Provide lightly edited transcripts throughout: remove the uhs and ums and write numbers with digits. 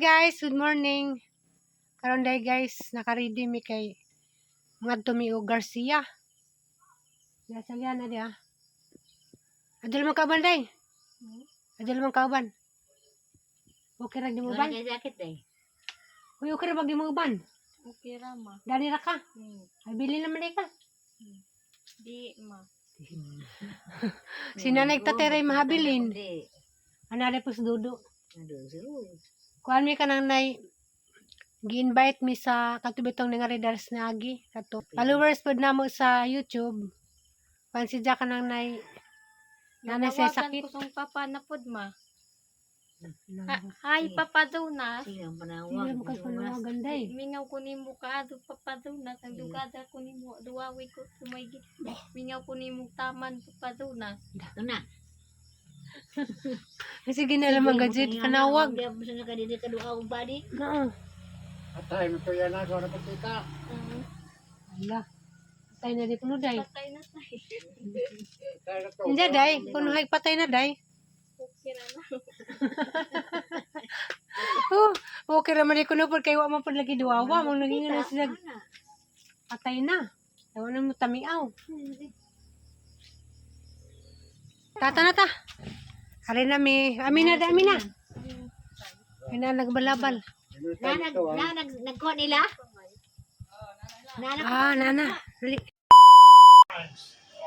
Guys, good morning. Karon day guys, naka-ready mi kay ngadto mi og Garcia. Nasalyan na diha. Adol man kauban day. Adol man kauban. Okay ra di mo Wala uban? kay jacket eh. Uy, okay ra ba di mo uban? Okay ra ma. Dani ra ka. Hmm. Ay bili naman day ka. Di ma. Si nanay tateray mahabilin. Hindi. Anare po sa dudo. Ano, zero. Kuan mi kanang nay gi-invite mi sa katubitong nga readers na agi kato. Followers pod namo sa YouTube. Kuan si Jack kanang nay nanay sa Nanawagan sakit. ko song papa na pod ma. Hi Papa Jonas. Sige, ang Sino panawag. mo kay panawagan day? Mingaw ko nimo kaado Papa Jonas. Ang dugada ko nimo duwawi ko tumaygi. Mingaw ko nimo taman Papa Jonas. Ito na. Sige na lamang gadget panawag. Hindi ako sa nakadidi ka doon akong body. Oo. Atay mo kuya na ko na pagkita. Ala. Patay na di kuno day. Patay na tayo. Tayo na to. Hindi day, kuno hay patay na day. Okay ra na. Oh, okay ra man di kuno pod kay wa man pod lagi duwawa mo naging na sila patay na. Tawa na mo tamiaw. Tata na ta. Ari na mi. Amin na, amin na. Ay na nagbalabal. Na, nag, na, nag, nagkuha nila? Na, nag, Ah, nana. Dali.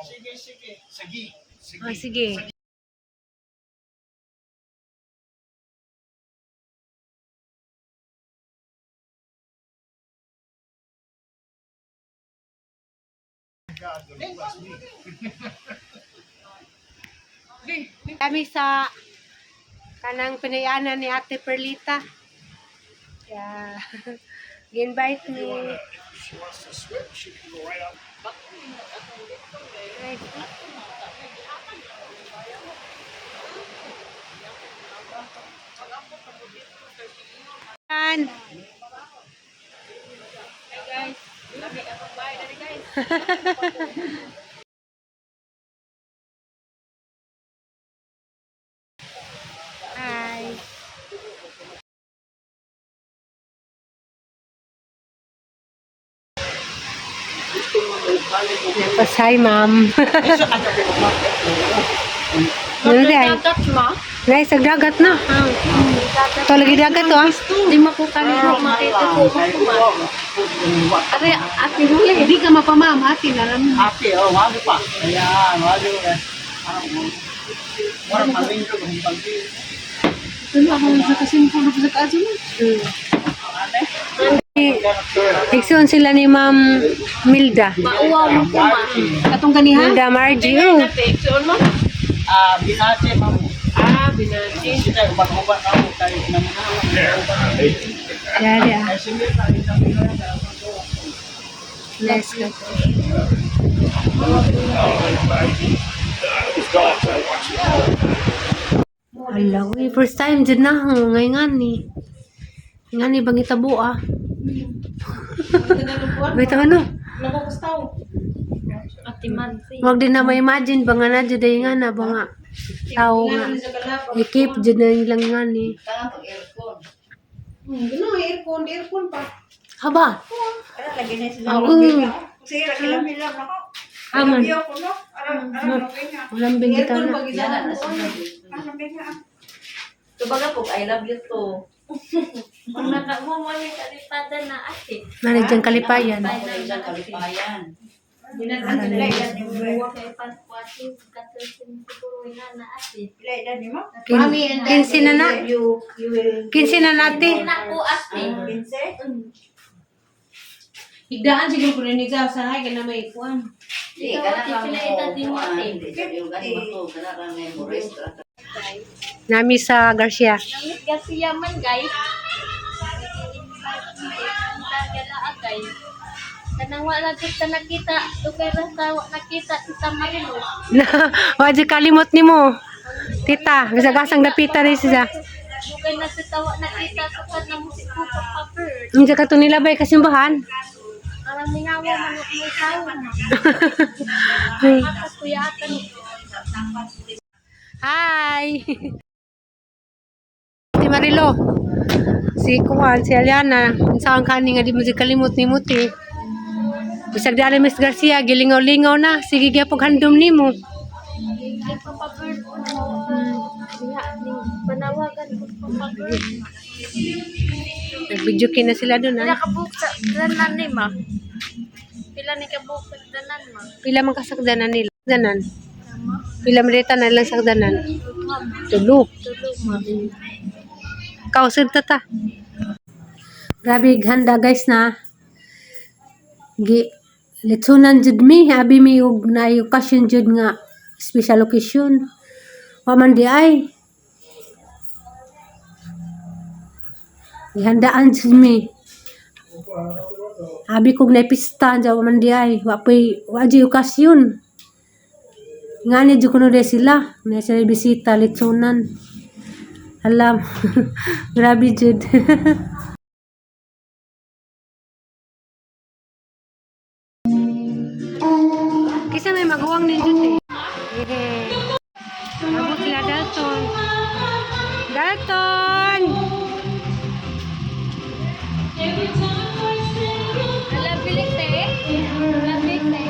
Sige, sige. Sige. Ah, sige. Kami sa kanang pinayanan ni Ate Perlita. Yeah. Gi-invite ni Right. Yan. Hi guys. Lami akong bahay dali guys. Hi. Tapos, hi, ma'am. Ano di ay? Dagat ma. Guys, dagat na. Ito lagi dagat to, ah. Di ma ko kaligo makita ko ma. Are ate huli. Hindi ka mapamam, ate. Nalam. Ate, oh, walo pa. Ayan, walo eh. Parang, parang malingko kung pagki. Igsoon sila ni Ma'am Milda. Mauwaw mo ko ma. Katong ganiha? Milda Margie. Oh. Ah, binati, ma'am. Ah, binati. Sige, ubat-ubat na ako tayo. Yari, ah. Ay, sige, tayo na Let's go. Ala, uy, first time dyan na. Ngay nga ni. Nga ni, bang itabo ah. Wait, ano? Ate Mansi. Wag din na ma-imagine ba nga na dyan ay nga na ba nga tao nga. I-keep dyan na ilang nga ni. Ano, aircon, aircon pa. Haba! Lagi na sila. Ako. Sige, lagi lang bilang ako. Aman. Iyo ko no. Aram, aram, okay nga. Walang bingita Aircon na. pag isa na. Aram, nga. Tubaga po, I love you too. Pag nakamo mo ni kalipada na ate. Nanay dyan kalipayan. Kalipayan. Kalipayan. Kay Pascuatin, katusin siguro nga na ate. Pila edad ni mo? Kinsi na na. You will Kinsi na nati. Na ko ate. 15? Higdaan siguro ko rin sa sahay ka na may kuan. Di, Ikaw, ate, pila edad ni mo ate? Nami sa Garcia. Namit Garcia man guys. Nagala guys. Kanang wala jud ta nakita, dugay ra ta wa nakita Tita Marilo. Wajib kalimot ni mo. Tita, gasagasang dapita rin siya. Dugay na ta wa nakita sukad na mo si Kupa Papert. Hindi ka to nilabay kasimbahan. Arang mingawa man mo tawo. Ay. Akas kuya atan. Hi! Si Marilo. Si Kuan, si Aliana, saan ka ni nga di mo si kalimot ni Muti. Bisag di Miss Garcia, gilingaw-lingaw na. Sige gyapon handom nimo. Kay Papa Bird mo. Diha ning panawagan ko Papa Bird. Nag-video na sila doon Pila ah. ka buok sa danan ni ma? Pila ni ka buok sa danan ma? Pila man kasakdanan nila. Sakdanan. Pila man dita na lang sakdanan. Tulo. Tulo ma. Kausad ta ta. Grabe handa guys na. Gi litsunan jud mi abi mi og naay occasion jud nga special occasion. Wa man di ay. Gihandaan jud mi. Abi kog na pista jaw man di ay wa pay wa jud occasion. Ngani jud kuno di sila, na sila bisita litsunan. Alam. Grabe jud. Kisa may maguwang ninyo eh. Eh. Abot sila Dalton. Dalton! Ala bilik te. Ala bilik te.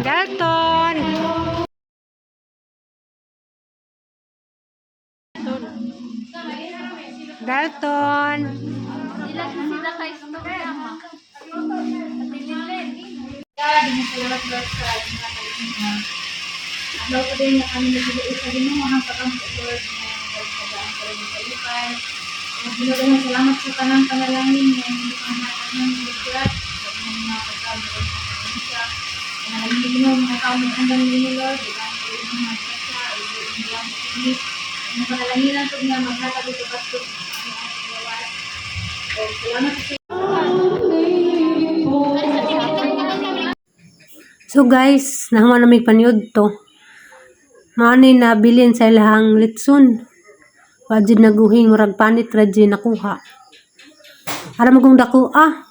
Dalton! Dalton! Ila sila kay istorya ma. Patililin. Salamat Lord sa inyong mga kalipingan. Adlaw ko din na kami nagbuo sa Ginoo ang pagampo Lord nga pagpadaan sa inyong kalipay. Ginoo salamat sa tanang panalangin nga inyong panghatag ng Lord sa inyong mga pagkaon sa probinsya. Panalangin Ginoo mga tao ng andang ninyo Lord, ilang inyong mga grasya, inyong mga kini. Ang panalangin lang nga maghatag ito pastor sa aming gawas. Salamat sa So guys, nahuman na may paniud to. Mao ni nabilin sa ilahang litson. Wa jud naguhing murag panit ra jud nakuha. Ara mo kung dako ah.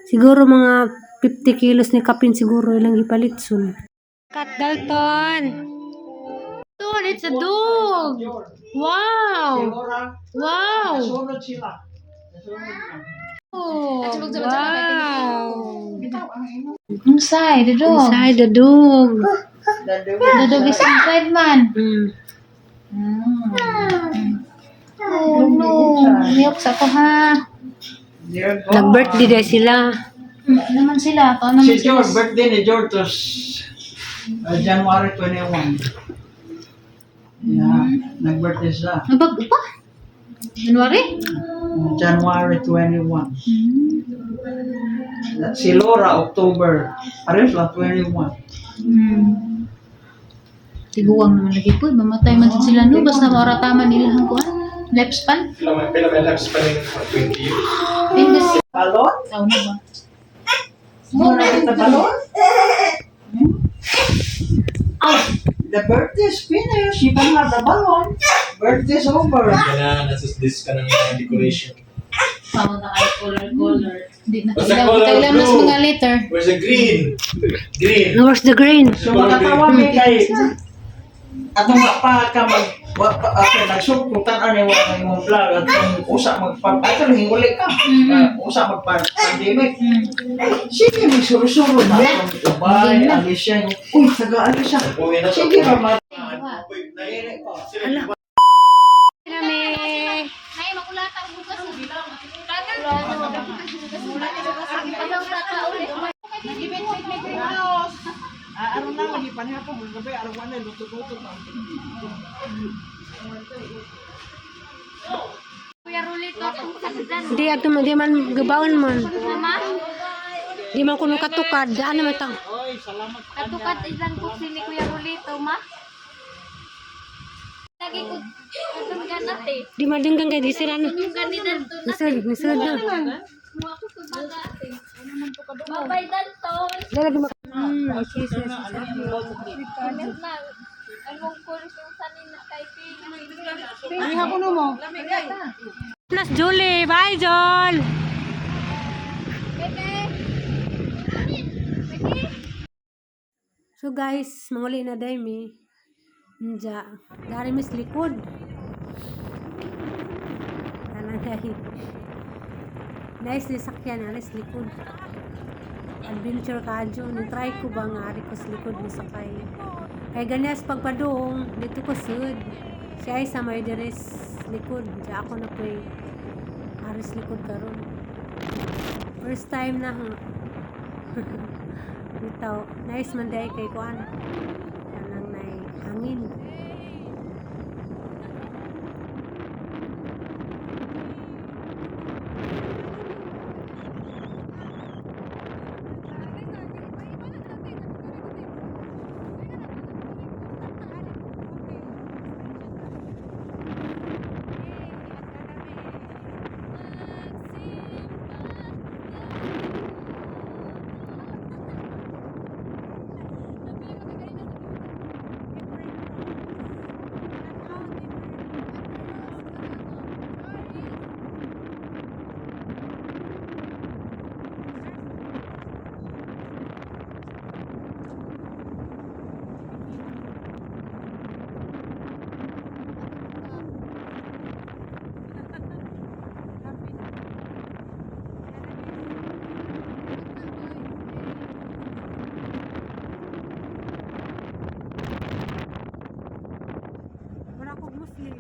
Siguro mga 50 kilos ni kapin siguro ilang gipalitson. Kat Dalton. Dalton, it's a dog. Wow. Sigura, Wow. nasunod sila. Nasunod na. Oh, wow. Inside the dog. Inside the dog. The dog is inside man. Oh no, miyok sa ko ha. Nag-birthday day sila. Naman sila, pa naman Si George, birthday ni George was January 21. Yeah, nag-birthday siya. Nabago pa? January? January 21. Si Laura, October. Parehas lang, 21. Tiguang naman lagi po. Mamatay man din sila no. Basta maura tama nila ang kuan. Lifespan? Pila may lifespan yung mga 20 years. Pindas. Balon? Taon na ba? Muna the balon? The birthday is finished. You can have the balloon. Birthday's over. Kaya na, nasa disc ka ng mga decoration. Paano na kayo color color? Hindi na. Basta Kailan color kailan mas blue. mga later. Where's the green? Green. Where's the green? So makatawa mi kay atong wa pa ka mag wa pa ako nagsugputan ani wa ang imong vlog at kung usa magpa ato lang hinguli ka. Usa magpa pandemic. Sige mi suro-suro na akong ubay Alicia. Uy, taga Alicia. Uwi na Sige ra ma. Kami. Nay, makulata ang bugas. Ah, aron na lagi panihapon mo gabi aron wa na luto-luto na. Kuya Rulito, akong sakdan. Di ato man di man gabaon man. Mama, Di man kuno katukad, daan naman tang. Oy, salamat. katukat ilang kusin ni Kuya Rulito, ma. Lagi ko katunggan ate. Di man dinggan kay di sila na. Tunggan ni Dalton na. Nisud, nisud na. Mga ko sa baga ate. Bye-bye, Dalton. Dala di mak- okay, sis. Ingat na. Anong kulis yung sanin na kay Nas Julie, bye Jol. So guys, manguli na day mi. Nja, dari mis likod. Kanang nice ni sakyan aris likod. Adventure kadyo, ni try ko ba nga ari ko sa likod mo sakay. Kay ganyas pagpadung dito ko sud. Siya ay sa may diri likod. Diya ako na po'y aris likod karon. First time na ha. Bitaw, nice man dai kay kuan. Kanang nay hangin. Wala kong Muslim.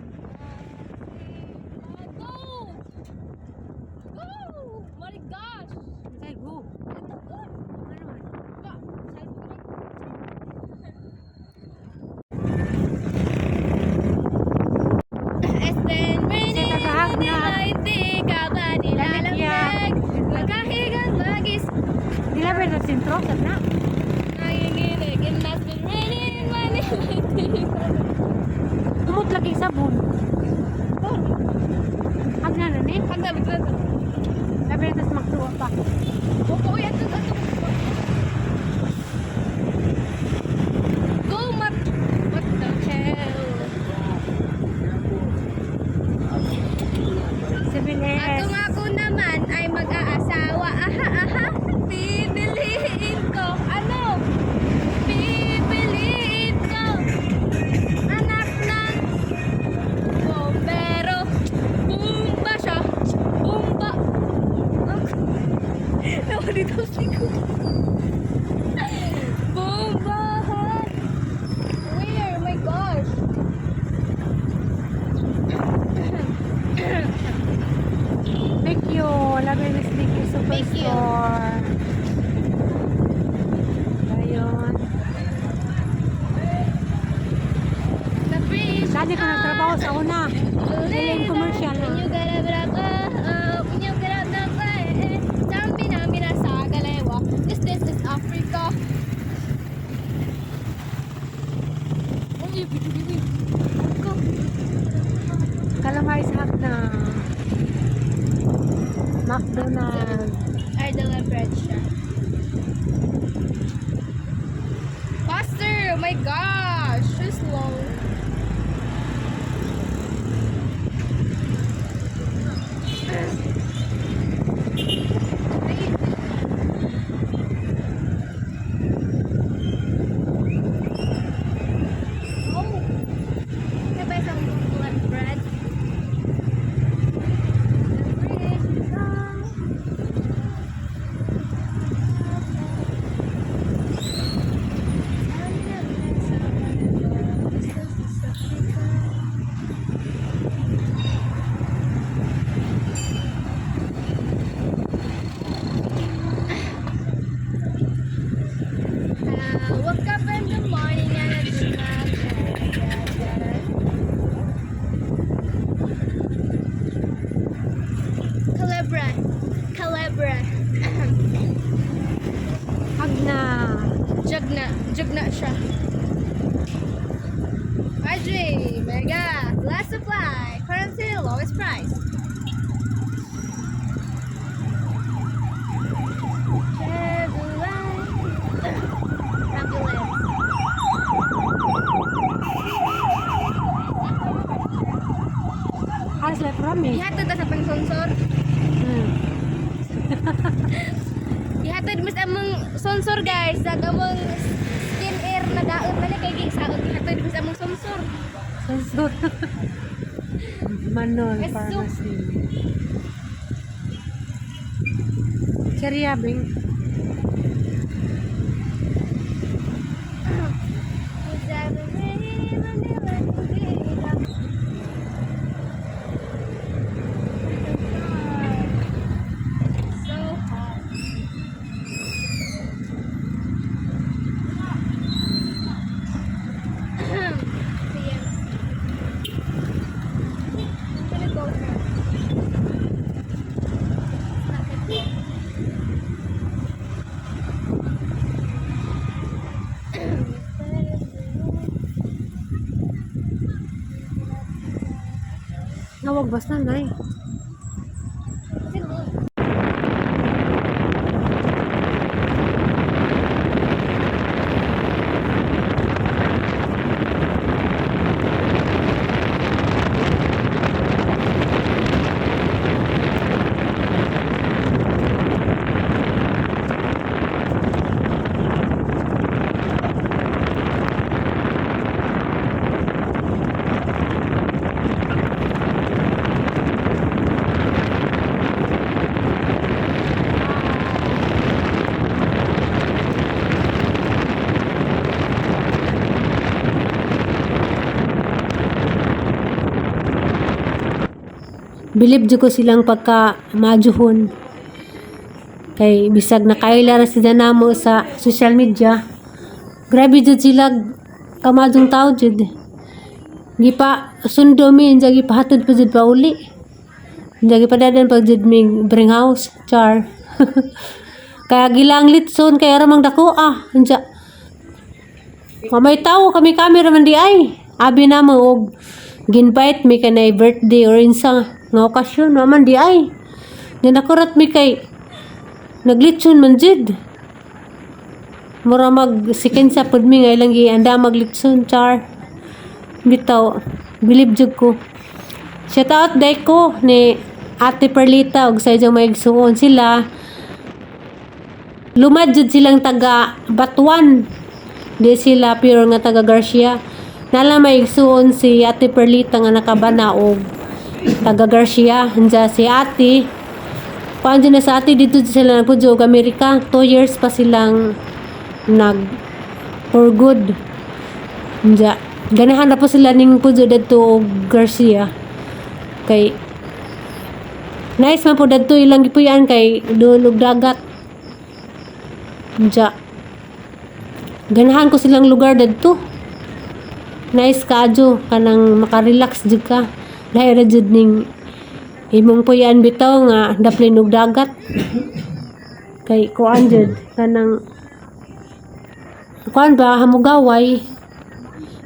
Go! Go! My gosh! Say go. Ito ko! Ano man? Ba? Este Sa tagahag na. Hindi ka ba nilalamig? Magkahigang magis Di na ba sa sentro? Sad na. Nanginginig. It must be raining in Manila. Hindi ka ba Tumot lagi sabon. Hag na na ni. Pag nabigla na. Labi na tas magtuwa pa. Opo, uy, ato, ato. Go, mat... What the hell? 7S. At kung ako naman ay mag-aasawa, aha, aha, pipiliin ko. Ano? Pipiliin ko. Anak ng bombero. Bumba siya. Bumba. Nawa dito sa likod. Bumbahan. Where? Oh my gosh. Thank you. Labi Miss Vicky Superstore. Ayun. The bridge. Dali ko nagtrabaho sa una. Dili commercial na. When you get up, when you get up, the way. Jumping, I'm in a sagalewa. This is Africa. Oh, you Go. Kalamay sa na. McDonald's. I delivered siya. Faster! Oh my gosh! Too slow. Oh! Can I buy some coconut bread? The British is on. Woke up in the morning and I did my bed. Calabra. Calabra. Hag na. Jugna. Jugna siya. RJ, Mega, last supply, currency, lowest price. Chevrolet. Ambulance. Halos like promise. Ihatod ta sa pang-sonsor. Ihatod mas among sonsor guys, sa among skin air na Madaot man kay gisaot gihatod sa among sumsur. Sunsur. Manol Esok. Pharmacy. Cheria, Bing. So hot. CMC. I'm gonna go first. It's not good. Nawag basta, nay. Bilib jud ko silang pagka majuhon. Kay bisag nakaila ra sila namo sa social media. Grabe jud sila kamadong tao jud. Gipa sundo mi inja gipahatod pa jud pauli. Inja gipadadan pa jud mi bring house char. Kaya gilang litson kay ra mang dako ah inja. Mamay tawo kami kami ra man di ay. Abi na mo og ginbite mi kanay birthday or insa nga okasyon wa man di ay. Ginakurat mi kay naglitson man jud. Mura mag sikensa pud mi nga ilang gianda maglitson char. Bitaw bilib jud ko. Shout out day ko ni Ate Perlita og sa iyang maigsuon sila. Lumad jud silang taga Batuan. Di sila pure nga taga Garcia. Nala maigsuon si Ate Perlita nga nakabana og taga Garcia. Anja si Ate. Kuan dyan na sa ate dito sila nagpudyo og Amerika. 2 years pa silang nag for good. Anja ganahan na po sila ning pudyo dadto og Garcia. Kay nice man po dadto ilang gipuy-an kay duol og dagat. Anja ganahan ko silang lugar dadto. Nice kaadyo kanang makarelax jud ka. Lahi ra jud ning imong puy-an bitaw nga daplin og dagat. Kay kuan jud kanang kuan ba hamugaway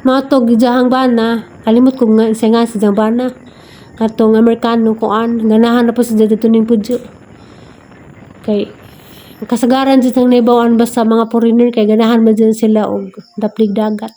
mato gijahang bana kalimot ko nga siya nga sa iyang bana katong Amerikano kuan ganahan na po sa dito ning pudyo kay kasagaran jud ang naibawan ba sa mga foreigner kay ganahan man jud sila og daplig dagat.